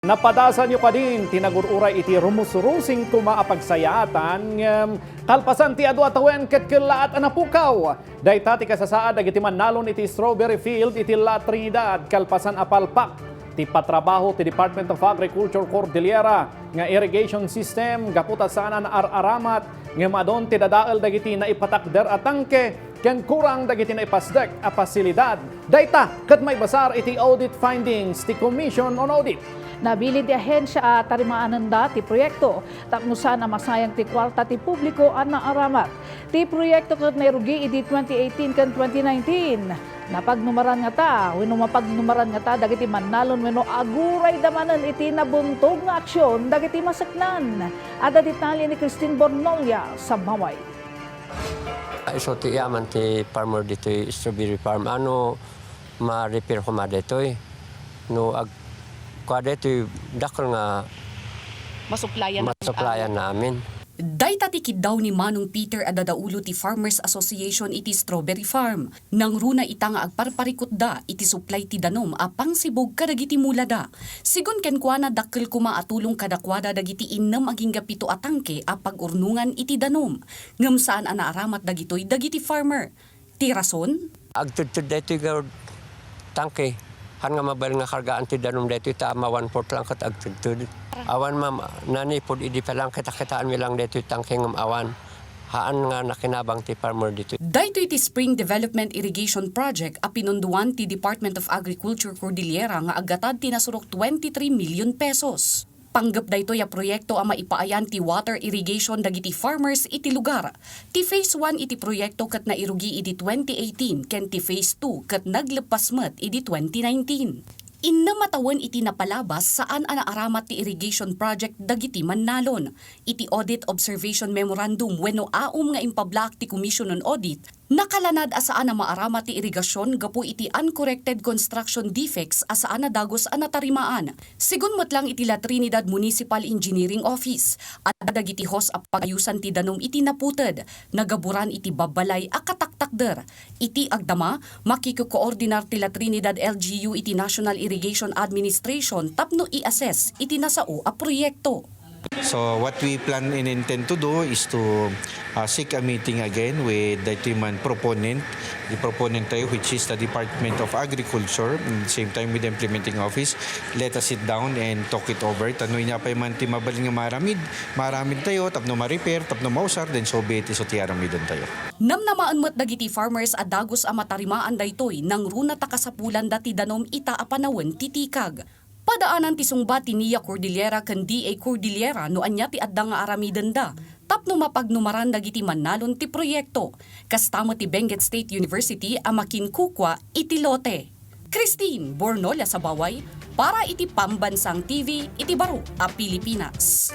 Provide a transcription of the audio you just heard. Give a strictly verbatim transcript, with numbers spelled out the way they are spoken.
Napadasanyo kadin ti nagur-uray iti rumusrusing koma a pagsayaatan, ngem kalpasan ti adu a tawen ket kellaat a napukaw. Dayta ti kasasaad dagiti mannalon iti strawberry field iti La Trinidad kalpasan a palpak ti patrabaho ti Department of Agriculture Cordillera nga irrigation system gapu ta saan a naar-aramat ngem adun ti dadael dagiti naipatakder a tangke ken kurang dagiti naipasdek a pasilidad. Dayta ket maibasar iti audit findings ti Commission on Audit. Nabilin ti ahensia a tarimaanenda ti proyekto tapno saan a masayang ti kuarta ti publiko a naaramat. Ti proyekto ket nairugi idi twenty eighteen ken twenty nineteen. Napagnumaran ngata wenno mapagnumaran ngata dagiti mannalon wenno agurayda manen iti nabuntog nga aksion dagiti maseknan. Adda detalye ni Christine Bornolia, Sabaway. Isu ti yaman ti farmer ditoy strawberry farm. Ano ma-repair koma daytoy? No ag-, kua daytoy dakkel nga Masuplayan na masuplayan na amin. Dayta ti kiddaw ni Manong Peter a dadaulo ti Farmers Association iti strawberry farm. Nangruna ita nga agparparikutda iti supply ti danum a pangsibug kadagiti mulada. Sigun kenkuana, dakkel koma a tulong kadakuada dagiti innem agingga pito a tangke a pag-urnongan iti danum. Ngem saan a naaramat dagitoy dagiti farmer. Ti rason? Agtedted daytoy nga tangke. Han nga mabael nga kargaan ti danum daytoy ta ma one-fourth lang ket agtedted. Awan, ma'am, nanipod idi pa lang kita-kitaanmi lang daytoy tangke ngem awan. Haan nga nakinabang ti farmer ditoy. Daytoy ti Spring Development Irrigation Project a pinunduan ti Department of Agriculture Cordillera nga aggatad ti nasurok twenty-three million pesos. Panggep daytoy a proyekto a maipaayan ti water irrigation dagiti farmers iti lugar. Ti phase one iti proyekto ket nairugi idi twenty eighteen ken ti phase two ket nagleppas met idi twenty nineteen. Innem a tawen iti napalabas, saan a naaramat ti irrigation project dagiti mannalon. Iti Audit Observation Memorandum wenno aum nga impablaak ti Commission on Audit, nakalanad a saan a maaramat ti irigasion gapu iti uncorrected construction defects a saan a dagus a natarimaan. Sigun met lang iti La Trinidad Municipal Engineering Office, adda dagiti hose a pag-ayusan ti danum iti naputed, nagaburan iti babbalay a kataktakder. Iti agdama, makikokoordinar ti La Trinidad L G U iti National Irrigation Administration tapno i-assess iti nasao a proyekto. So what we plan and intend to do is to, uh, seek a meeting again with the man proponent, the proponent tayo, which is the Department of Agriculture, and same time with the implementing office. Let us sit down and talk it over. Ta no ania pay man ti mabalin nga maaramid, maaramid tayo, tapno ma-repair, tapno mausar, then so be it, isu ti aramiden tayo. Namnamaen met dagiti farmers a dagus a matarimaan daytoy nangruna ta kasapulanda ti danum ita a panawen ti tikag. Padaanan ti sungbat ti NIA Cordillera ken D A Cordillera no ania ti adda nga aramidenda tapno mapagnumaran dagiti mannalon ti proyekto. Kasta met ti Benguet State University a makinkukua iti lote. Christine Bornolia Sabaway para iti Pambansang T V iti baro a Pilipinas.